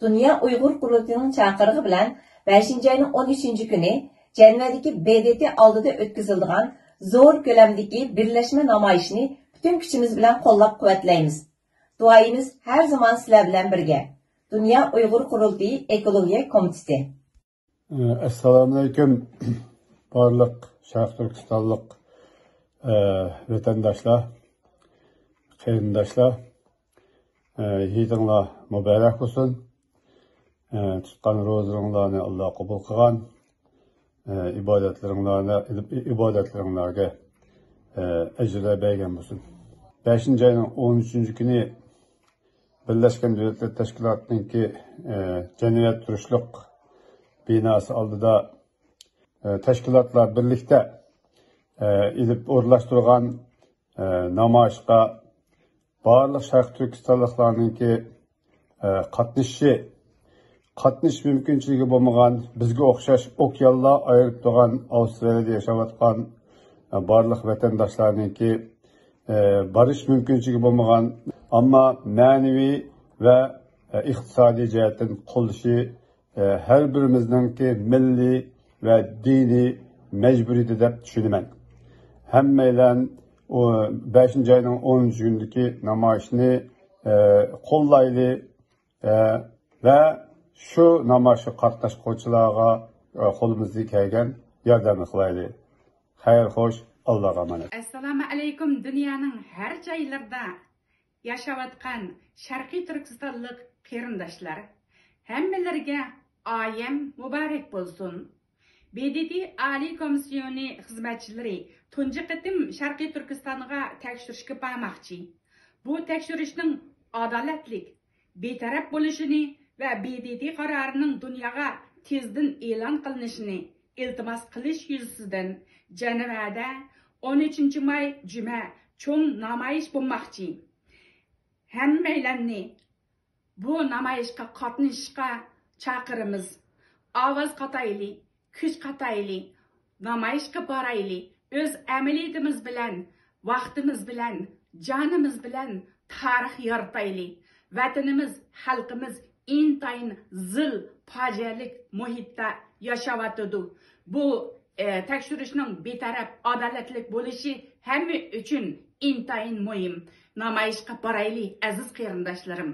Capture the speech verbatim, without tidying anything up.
دۇنيا ئۇيغۇر قۇرۇلتىيىنىڭ چاقىرىقى بىلەن بەشىنچى ئاينىڭ ئون ئۈچىنچى كۈنى جەنۋەدىكى ب د ت ئالدىدا ئۆتكۈزۈلىدىغان زور كۆلەمدىكى بىرلەشمە نامايىشىنى پۈتۈن كۈچىمىز بىلەن قوللاپ قۇۋۋەتلەيمىز. دۇئايىمىز ھەر زامان سىلەر بىلەن بىرگە. دۇنيا ئۇيغۇر قۇرۇلتىيى ئېكولوگىيە كومىتېتى. ئەسسالامۇئەلەيكۇم، بارلىق شەرقىي تۈركىستانلىق، ئە، ۋەتەنداشلار، قېرىنداشلار. ئە، ھېيتىڭلار مۇبارەك بولسۇن. ئە، تۇتقان روزىلىرىڭلارنى ئاللا قوبۇل قىلغان. ئە، ئىبادەتلىرىڭلارنى، ئىبادەتلىرىڭلارگە، ئە، ئەجىرلەر بەرگەن بولسۇن. بەشىنچى ئاينىڭ ئون ئۈچىنچى كۈنى بىرلەشكەن دۆلەتلەر تەشكىلاتىنىڭكى، ئە، جەنۇبىي تۇرۇشلۇق بىناسى ئالدىدا، ئە، تەشكىلاتلار بىرلىكتە، ئە، ئېلىپ ئورۇنلاشتۇرغان، ئە، نامايىشقا بارلىق شەرقىي تۈركىستانلىقلارنىڭكى، ئە، قاتنىشىشى، قاتنىشىش مۇمكىنچىلىكى بولمىغان، بىزگە ئوخشاش ئوكيانلار ئايرىپ تۇرغان ئاۋسترالىيەدە ياشاۋاتقان، ئە، بارلىق ۋەتەنداشلارنىڭكى، ئە، بارىش مۇمكىنچىلىكى بولمىغان، ئەمما مەنىۋى ۋە، ئە، ئىقتىسادىي جەھەتتىن قوللىشى، ئە، ھەر بىرىمىزنىڭكى مىللىي ۋە دىنىي مەجبۇرىيىتى دەپ چۈشىنىمەن. ھەممەيلەن ئۇ بەشىنچى ئاينىڭ ئونىنچى كۈنىدىكى نامايىشنى، ئە، قوللايلى، ئە، ۋە شۇ نامايىشقا قاتناشقۇچىلارغا، ئە، قولىمىزدىن كەلگەن ياردەمنى قىلايلى. خەير خوش، ئاللاغا ئامانەت. ئەسسالامۇ ئەلەيكۇم، دۇنيانىڭ ھەر جايلىرىدا ياشاۋاتقان شەرقىي تۈركىستانلىق قېرىنداشلار، ھەممىلىرىگە ئايەم مۇبارەك بولسۇن. ب د ت ئالىي كومىسسىيونى خىزمەتچىلىرى تۇنجى قېتىم شەرقىي تۈركىستانغا تەكشۈرۈشكە بارماقچى. بۇ تەكشۈرۈشنىڭ ئادالەتلىك، بىتەرەپ بولۇشىنى ۋە ب د ت قارارىنىڭ دۇنياغا تېزدىن ئېلان قىلىنىشىنى ئىلتىماس قىلىش يۈزىسىدىن جەنۋەدە ئون ئۈچىنچى ماي جۈمە چوڭ نامايىش بولماقچى. ھەممەيلەننى بۇ نامايىشقا قاتنىشىشقا چاقىرىمىز. ئاۋاز قاتايلى، كۈچ قاتايلى، نامايىشقا بارايلى. ئۆز ئەمەلىيىتىمىز بىلەن، ۋاقتىمىز بىلەن، جانىمىز بىلەن تارىخ يارىتايلى. ۋەتىنىمىز، خەلقىمىز ئىنتايىن زىل، پاجىئەلىك مۇھىتتا ياشاۋاتىدۇ. بۇ، ئە، تەكشۈرۈشنىڭ بىتەرەپ، ئادالەتلىك بولۇشى ھەممە ئۈچۈن ئىنتايىن مۇھىم. نامايىشقا بارايلى، ئەزىز قېرىنداشلىرىم.